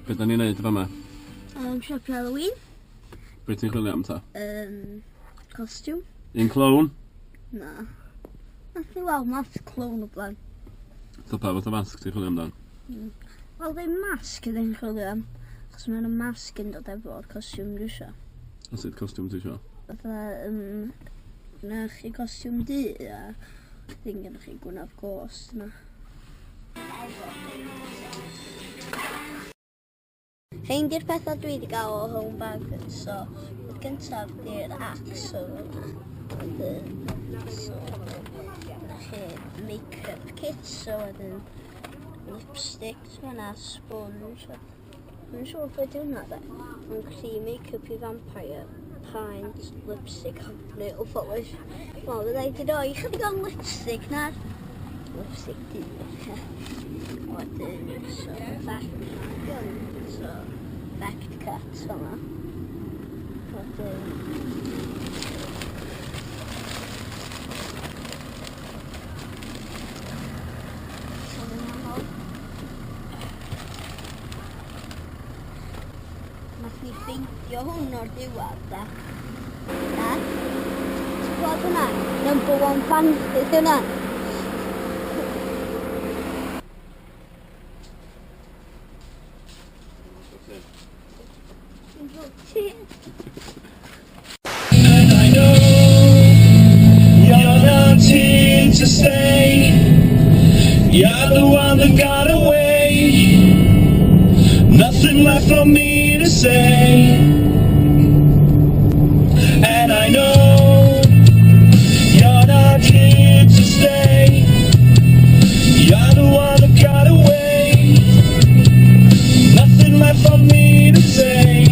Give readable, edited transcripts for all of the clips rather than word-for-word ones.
Be da ni'n neud yn fama? Um, siop Halloween. Be ti'n chwilio am ta? Um, costiwm. Un clown? Na. Nath ni weld masg clown o blaen. So pa fath o masg ti'n chwilio amdan? Mm. Wel, ddim masg ydyn ni'n chwilio am. Achos mae'n masg yn dod efo'r costiwm dwi isio. A sut costiwm ti isio? Fatha, um, na chi costiwm du a ddim gennych chi gwynaf ghost na. Rhein di'r pethau dwi wedi gael o Home Bargains, so peth gyntaf di'r axe so hwnna. Wedyn, so, na chi make-up kit, so wedyn lipstick, so hwnna sponge, Dwi'n siŵr beth yw hwnna de. Mae'n cream make-up i vampire, paint, lipstick a nail polish. Wel, fydda i wedi rhoi chydig o lipstick na. Lipstick du. Wedyn, so, back, so, back cut fel yna. Wedyn, Nath ni ffeindio hwn o'r diwedd, da. Da? Ti'n gweld hwnna? Number one bandit hwnna. And I know you're not here to stay. You're the one that got away. Nothing left for me to say. And I know you're not here to stay. You're the one that got away. Nothing left for me to say.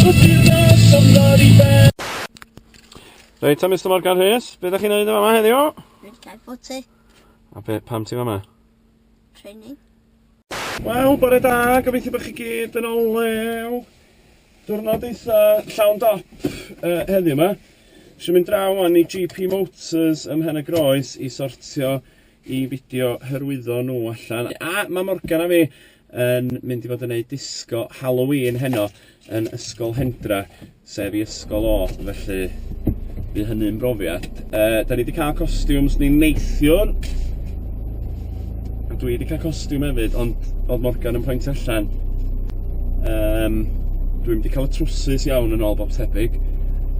But you got somebody better. Reit, ta Mr Morgan Rhys, be da chi'n neud yn fama heddiw? Dwi'n cael footy. A be, pam ti fama? Training. Wel, bore da, gobeithio bod chi gyd yn o lew. Diwrnod eitha llawn dop uh, heddiw yma. Eisiau mynd draw wan i GP Motors ym Mhen y Groes i sortio i fideo hyrwyddo nhw allan. A mae Morgan a fi yn mynd i fod yn neud disgo Halloween heno yn Ysgol Hendra, sef i ysgol o, felly fydd hynny'n brofiad. Uh, da ni wedi cael costiwms ni neithiwr, a dwi wedi cael costiwm hefyd, ond oedd Morgan yn pwynt allan. Um, dwi'n mynd i cael y trwsus iawn yn ôl bob tebyg.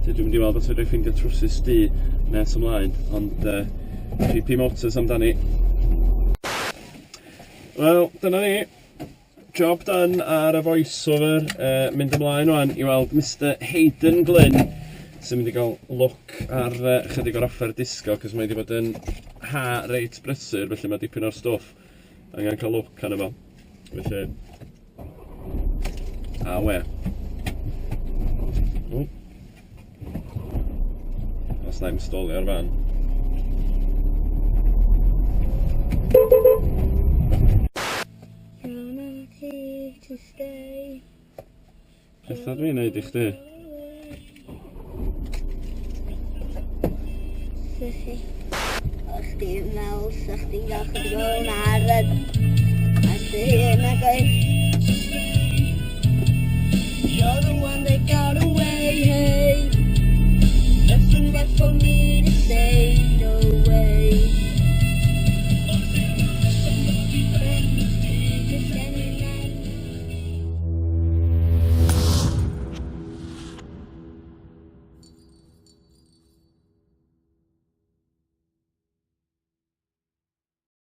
Felly dwi'n mynd i weld os fedra i ffeindio trwsus du nes ymlaen, ond uh, GP Motors amdani. Wel, dyna ni. Job done ar y voice-over. Uh, mynd ymlaen wan i weld Mr Hayden Glyn sy'n mynd i gael look ar uh, chydig o'r offer disgo, cos mae wedi bod yn ha reit brysur, felly mae dipyn o'r stwff angen cael look arno fo. Felly, a we. O. Os na i'm stolio'r fan. You're not here to stay. Pethau dwi'n neud i chdi. O chdi'n meddwl sa chdi'n gael chydig o hwnna ar y... ar dy hun ag oes? You're the one that got away, hey. Nothing left for me to say.